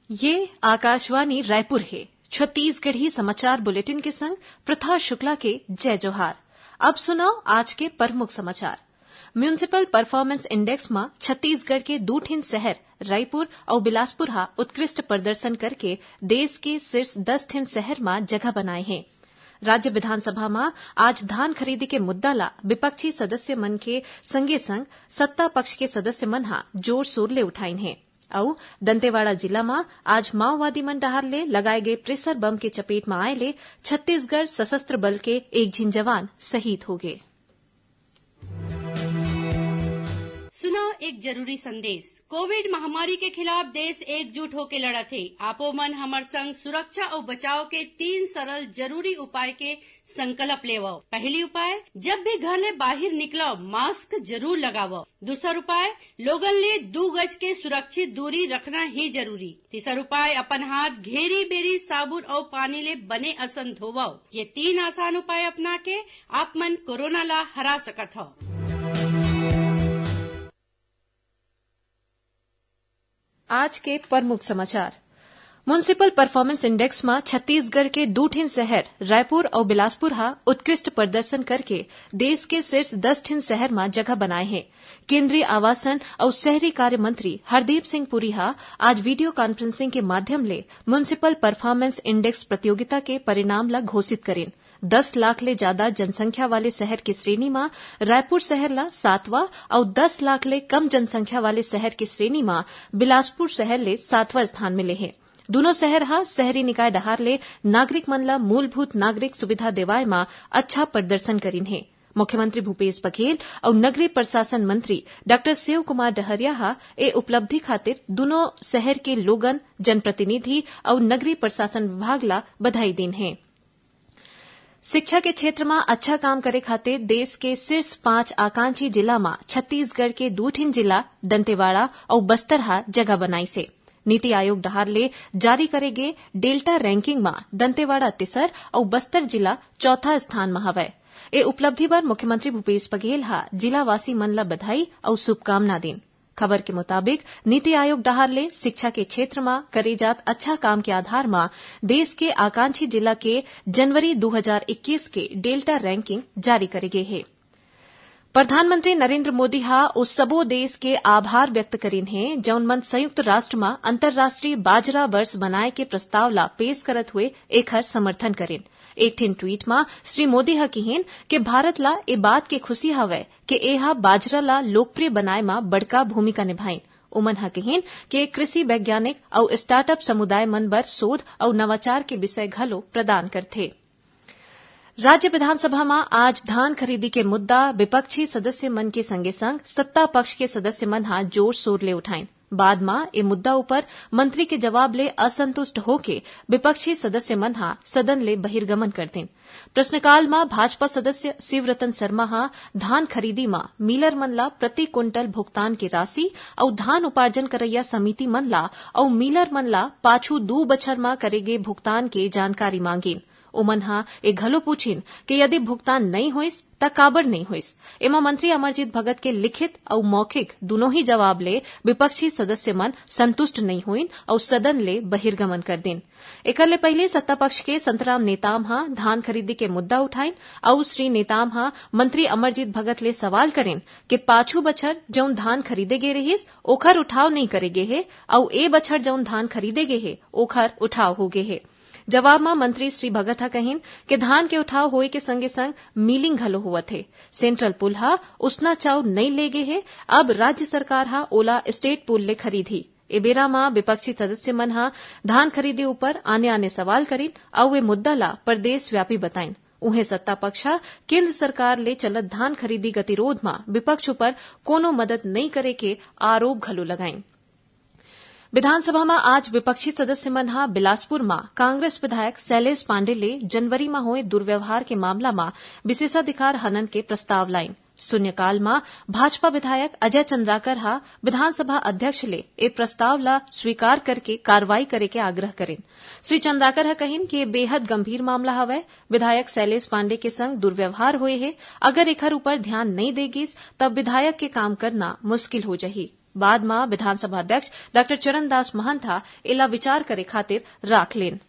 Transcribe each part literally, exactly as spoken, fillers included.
ये आकाशवाणी रायपुर हे। छत्तीसगढ़ी समाचार बुलेटिन के संग प्रथा शुक्ला के जय जोहार। अब सुनव आज के प्रमुख समाचार। म्युनिसिपल परफॉर्मेंस इंडेक्स म छत्तीसगढ़ के दू ठिन शहर रायपुर अउ बिलासपुर ह उत्कृष्ट प्रदर्शन करके देश के शीर्ष दस ठिन शहर म जगह बनाए हे। राज्य विधानसभा म आज धान खरीदी के मुद्दा ला विपक्षी सदस्य मन के संगे संग सत्ता पक्ष के सदस्य मन ह जोर शोर ले उठाइन हे। अउ दंतेवाड़ा जिला म आज माओवादी मन डहार ले लगाए गए प्रेशर बम के चपेट म आए ले छत्तीसगढ़ सशस्त्र बल के एक झिन जवान शहीद हो गे। सुनव एक जरूरी संदेश। कोविड महामारी के खिलाफ देश एकजुट होके लड़त हे। आपो मन हमर संग सुरक्षा अउ बचाव के तीन सरल जरूरी उपाय के संकल्प लेवव। पहली उपाय, जब भी घर ले बाहिर निकलव, मास्क जरूर लगावव। दूसर उपाय, लोगन ले दू गज के सुरक्षित दूरी रखना ही जरूरी। तीसर उपाय, अपन हाथ घेरी बेरी साबुन अउ पानी ले बने असन धोवव। ये तीन आसान उपाय अपना के आप मन कोरोना ला हरा सकत हव। आज के प्रमुख समाचार। म्युनिसिपल परफॉर्मेंस इंडेक्स म छत्तीसगढ़ के दू ठिन शहर रायपुर अउ बिलासपुर ह उत्कृष्ट प्रदर्शन करके देश के शीर्ष दस ठिन शहर म जगह बनाए हे। केंद्रीय आवासन अउ शहरी कार्य मंत्री हरदीप सिंह पुरी ह आज वीडियो कॉन्फ्रेंसिंग के माध्यम ले म्युनिसिपल परफॉर्मेंस इंडेक्स प्रतियोगिता के परिणाम ल घोषित करिन। दस लाख ले जादा जनसंख्या वाले शहर के श्रेणी म रायपुर शहर ल सातवां अउ दस लाख ले कम जनसंख्या वाले शहर के श्रेणी म बिलासपुर शहर ले सातवां स्थान मिले हे। दूनों शहर ह शहरी निकाय डहार ले नागरिक मन ल मूलभूत नागरिक सुविधा देवाय म अच्छा प्रदर्शन करिन हे। मुख्यमंत्री भूपेश बघेल अउ नगरीय प्रशासन मंत्री डॉक्टर शिव कुमार डहरिया ह ए उपलब्धि खातिर दूनों शहर के लोगन, जनप्रतिनिधि अउ नगरीय प्रशासन विभाग ल बधाई दीन हे। शिक्षा के क्षेत्र म अच्छा काम करे खातिर देश के शीर्ष पांच आकांक्षी जिला म छत्तीसगढ़ के दू ठिन जिला दंतेवाड़ा अउ बस्तर ह जगह बनाइस हे। नीति आयोग डहार ले जारी करे गे डेल्टा रैंकिंग म दंतेवाड़ा तीसर अउ बस्तर जिला चौथा स्थान म हवय। ए उपलब्धि बर मुख्यमंत्री भूपेश बघेल ह जिलावासी मन ल बधाई अउ शुभकामना दीन। खबर के मुताबिक, नीति आयोग डहार ले शिक्षा के क्षेत्र म करे जात अच्छा काम के आधार म देश के आकांक्षी जिला के जनवरी दू हजार इक्कीस के डेल्टा रैंकिंग जारी करे गे हे। प्रधानमंत्री नरेंद्र मोदी ह ओ सबो देश के आभार व्यक्त करिन हे, जउन मन संयुक्त राष्ट्र म अंतर्राष्ट्रीय बाजरा वर्ष मनाए के प्रस्ताव ला पेश करत हुए एखर समर्थन करिन। एक ठिन ट्वीट म श्री मोदी ह किहिन के भारत ला ए बात के खुशी हवय के ए ह बाजरा ला लोकप्रिय बनाए म बड़का भूमिका निभाइन। उमन ह किहिन के कृषि वैज्ञानिक अउ स्टार्टअप समुदाय मन बर शोध अउ नवाचार के विषय घलो प्रदान करथे। राज्य विधानसभा म आज धान खरीदी के मुद्दा विपक्षी सदस्य मन के संगे संग सत्ता पक्ष के सदस्य मन ह जोर शोर ले उठाइन। बाद म ए मुद्दा ऊपर मंत्री के जवाब ले असंतुष्ट होके विपक्षी सदस्य मन ह सदन ले बहिर्गमन कर दिन। प्रश्नकाल म भाजपा सदस्य शिवरतन शर्मा ह धान खरीदी म मिलर मन ला प्रति कुंटल भुगतान के राशि अउ धान उपार्जन करइया समिति मन ला अउ मिलर मन ला पाछू दू बछर म करे गे भुगतान के जानकारी मांगिन। ओमन ह ए घलो पूछिन कि यदि भुगतान नइ होइस, त काबर नइ होइस? एमा मंत्री अमरजीत भगत के लिखित अउ मौखिक दुनों ही जवाब ले विपक्षी सदस्य मन संतुष्ट नइ होइन अउ सदन ले बहिर्गमन कर दिन। एकर ले पहिले सत्ता पक्ष के संतराम नेताम ह धान खरीदी के मुद्दा उठाइन अउ श्री नेताम ह मंत्री अमरजीत भगत ले सवाल करिन कि पाछू बछर जउन धान खरीदे गे रिहिस, ओखर उठाव नइ करे गे हे अउ ए बछर जउन धान खरीदे गे हे, ओखर उठाव हो गे हे। जवाब म मंत्री श्री भगत ह कहिन के धान के उठाव होए के संगे संग मिलिंग घलो होवत हे। सेंट्रल पुल ह उसना चाउर नइ ले गे हे, अब राज्य सरकार ह ओला स्टेट पुल ले खरीदही। ए बेरा म विपक्षी सदस्य मन ह धान खरीदी ऊपर आने-आने सवाल करिन अउ ए मुद्दा ला प्रदेशव्यापी बताइन। उहें, सत्ता पक्ष ह केंद्र सरकार ले चलत धान खरीदी गतिरोध म विपक्ष ऊपर कोनो मदद नइ करे के आरोप घलो लगाइन। विधानसभा म आज विपक्षी सदस्य मन ह बिलासपुर म कांग्रेस विधायक शैलेश पांडे ले जनवरी म होए दुर्व्यवहार के मामला म विशेषाधिकार हनन के प्रस्ताव लाइन। शून्यकाल म भाजपा विधायक अजय चंद्राकर ह विधानसभा अध्यक्ष ले ए प्रस्ताव ल स्वीकार करके कार्रवाई करे के आग्रह करिन। श्री चंद्राकर ह कहिन कि ए बेहद गंभीर मामला हवय। विधायक शैलेश पांडे के संग दुर्व्यवहार होए हे, अगर एखर ऊपर ध्यान नइ दे गिस, तब विधायक के काम करना मुश्किल हो जाही। बाद म विधानसभा अध्यक्ष डॉक्टर चरणदास महंत ह एला विचार करे खातिर राख लेन।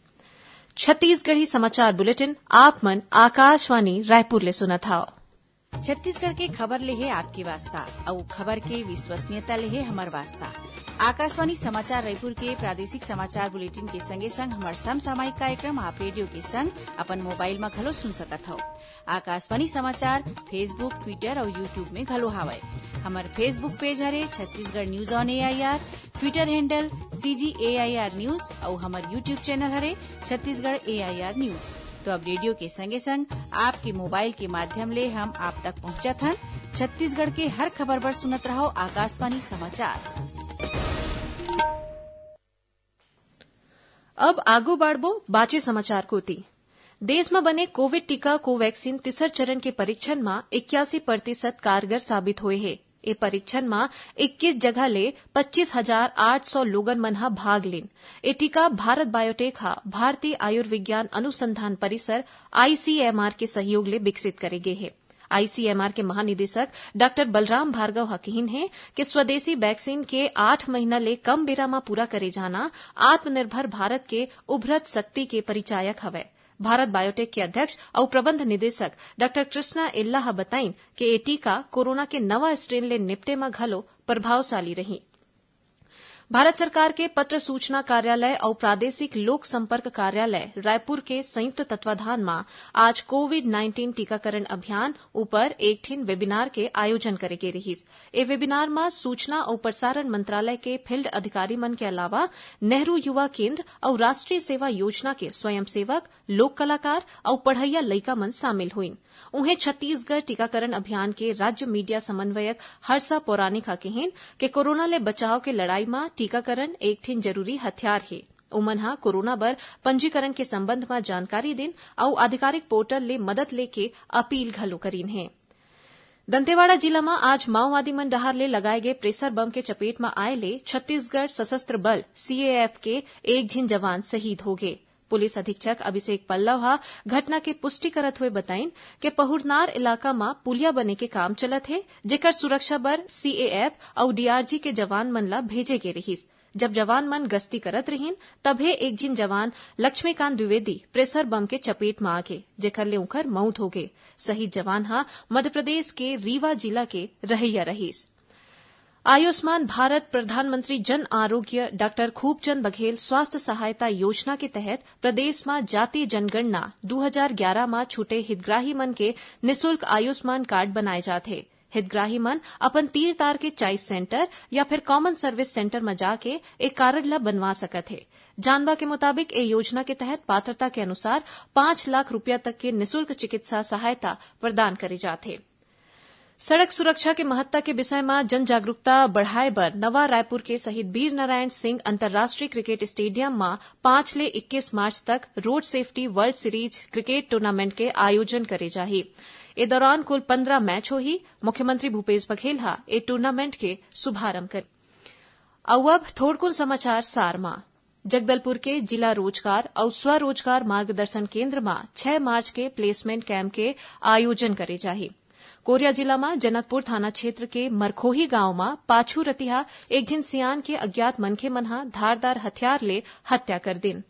छत्तीसगढ़ी समाचार बुलेटिन आप मन आकाशवाणी रायपुर ले सुनत हव। छत्तीसगढ़ के खबर ले हे आपके वास्ता, अउ खबर के विश्वसनीयता ले हे हमर वास्ता। आकाशवाणी समाचार रायपुर के प्रादेशिक समाचार बुलेटिन के संगे संग हमर समसामयिक कार्यक्रम आप रेडियो के संग अपन मोबाइल म घलो सुन सकत हव। आकाशवाणी समाचार Facebook, Twitter अउ YouTube में घलो हावय। हमर Facebook पेज हरे Chhattisgarh news on AIR, Twitter handle CG AIR news अउ हमर YouTube चैनल हरे छत्तीसगढ़ एआईआर न्यूज। तो अब रेडियो के संगे संग आपके मोबाइल के माध्यम ले हम आप तक पहुंचत हन। छत्तीसगढ़ के हर खबर बर सुनत रहव आकाशवाणी समाचार। अब आगू बाढ़बो बाचे समाचार कोति। देश म बने कोविड टीका कोवैक्सीन तीसर चरण के परीक्षण म इक्यासी प्रतिशत कारगर साबित होए हे। ए परीक्षण म इक्कीस जगह ले पच्चीस हजार आठ सौ लोगन मन ह भाग लीन। ए टीका भारत बायोटेक ह भारतीय आयुर्विज्ञान अनुसंधान परिसर, आईसीएमआर, के सहयोग ले विकसित करे गे हे। आईसीएमआर के महानिदेशक डॉक्टर बलराम भार्गव ह किहिन हे कि स्वदेशी वैक्सीन के आठ महीना ले कम बेरा म पूरा करे जाना आत्मनिर्भर भारत के उभरत शक्ति के परिचायक हवय। भारत बायोटेक के अध्यक्ष अउ प्रबंध निदेशक डॉक्टर कृष्णा एल्ला ह बताइन कि ए टीका कोरोना के नवा स्ट्रेन ले निपटे म घलो प्रभावशाली रही। भारत सरकार के पत्र सूचना कार्यालय अउ प्रादेशिक लोक संपर्क कार्यालय रायपुर के संयुक्त तत्वाधान म आज कोविड नाइंटीन टीकाकरण अभियान ऊपर एक ठिन वेबिनार के आयोजन करे गे रिहिस। ए वेबिनार म सूचना अउ प्रसारण मंत्रालय के फील्ड अधिकारी मन के अलावा नेहरू युवा केंद्र अउ राष्ट्रीय सेवा योजना के स्वयंसेवक, लोक कलाकार अउ पढ़इया लइका मन शामिल होइन। उहें, छत्तीसगढ़ टीकाकरण अभियान के राज्य मीडिया समन्वयक हर्षा पौराणिक ह किहिन के कोरोना ले बचाव के लड़ाई म टीकाकरण एक ठिन जरूरी हथियार हे। उमन ह कोरोना बर पंजीकरण के संबंध म जानकारी दिन अउ आधिकारिक पोर्टल ले मदद लेके अपील घलो करीन हे। दंतेवाड़ा जिला म आज माओवादी मन डहार ले लगाए गए प्रेशर बम के चपेट म आए ले छत्तीसगढ़ सशस्त्र बल, सीएएफ, के एक झिन जवान शहीद हो गे। पुलिस अधीक्षक अभिषेक पल्लव ह घटना के पुष्टि करत हुए बताइन के पहुरनार इलाका म पुलिया बने के काम चलत हे, जेकर सुरक्षा बर सीएएफ अउ डीआरजी के जवान मन ल भेजे गे रिहिस। जब जवान मन गश्ती करत रिहिन, तभे एक झिन जवान लक्ष्मीकांत द्विवेदी प्रेशर बम के चपेट म आगे, जेकर ले उंकर मउत हो गे। शहीद जवान ह मध्य प्रदेश के रीवा जिला के रहइया रहिस। आयुष्मान भारत प्रधानमंत्री जन आरोग्य डॉक्टर खूबचंद बघेल स्वास्थ्य सहायता योजना के तहत प्रदेश म जातीय जनगणना दू हजार ग्यारह म छूटे हितग्राही मन के निशुल्क आयुष्मान कार्ड बनाए जात हे। हितग्राही मन अपन तीर तार के चॉइस सेंटर या फिर कॉमन सर्विस सेंटर म जाके ए कारड ल बनवा सकत हे। जानबा के मुताबिक, ए योजना के तहत पात्रता के अनुसार पाँच लाख रुपया तक के निशुल्क चिकित्सा सहायता प्रदान करे जात हे। सड़क सुरक्षा के महत्ता के विषय म जन जागरूकता बढ़ाए बर नवा रायपुर के शहीद वीर नारायण सिंह अंतर्राष्ट्रीय क्रिकेट स्टेडियम म पाँच ले इक्कीस मार्च तक road safety world series cricket tournament के आयोजन करे जाही। ए दौरान कुल पंद्रह मैच होही। मुख्यमंत्री भूपेश बघेल ह ए टूर्नामेंट के शुभारंभ करे। अउ अब थोड़कुन समाचार सार म। जगदलपुर के जिला रोजगार अउ स्वरोजगार मार्गदर्शन केंद्र म छह मार्च के प्लेसमेंट कैंप के आयोजन करे जाही। कोरिया जिला म जनकपुर थाना क्षेत्र के मरखोही गांव म पाछू रतिहा एक झिन सियान के अज्ञात मनखे मन ह धारदार हथियार ले हत्या कर दिन।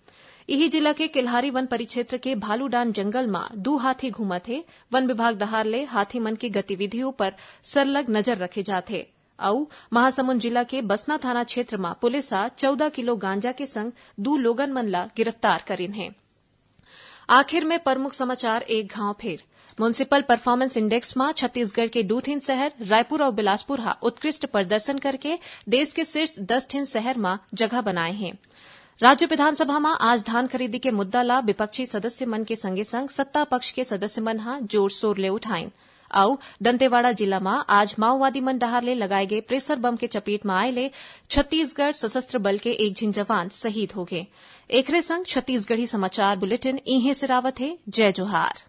इही जिला के केल्हारी वन परिक्षेत्र के भालूडांड जंगल म दू हाथी घूमत हे। वन विभाग डहार ले हाथी मन के गतिविधि ऊपर सरलग नजर रखे जात हे। अउ महासमुंद जिला के बसना थाना क्षेत्र म पुलिस ह चौदह किलो गांजा के संग दू लोगन मन ल गिरफ्तार करिन हे। आखिर में प्रमुख समाचार एक घांव फेर। म्युनिसिपल परफॉर्मेंस इंडेक्स म छत्तीसगढ़ के दू ठिन शहर रायपुर अउ बिलासपुर ह उत्कृष्ट प्रदर्शन करके देश के शीर्ष दस ठिन शहर म जगह बनाए हे। राज्य विधानसभा म आज धान खरीदी के मुद्दा ला विपक्षी सदस्य मन के संगे संग सत्ता पक्ष के सदस्य मन ह जोर शोर ले उठाइन। अउ दंतेवाड़ा जिला म आज माओवादी मन डहार ले लगाए गए प्रेशर बम के चपेट म आए ले छत्तीसगढ़ सशस्त्र बल के एक झिन जवान शहीद हो गए। एकरे संग छत्तीसगढ़ी समाचार बुलेटिन इहें सिरावत हे। जय जोहार।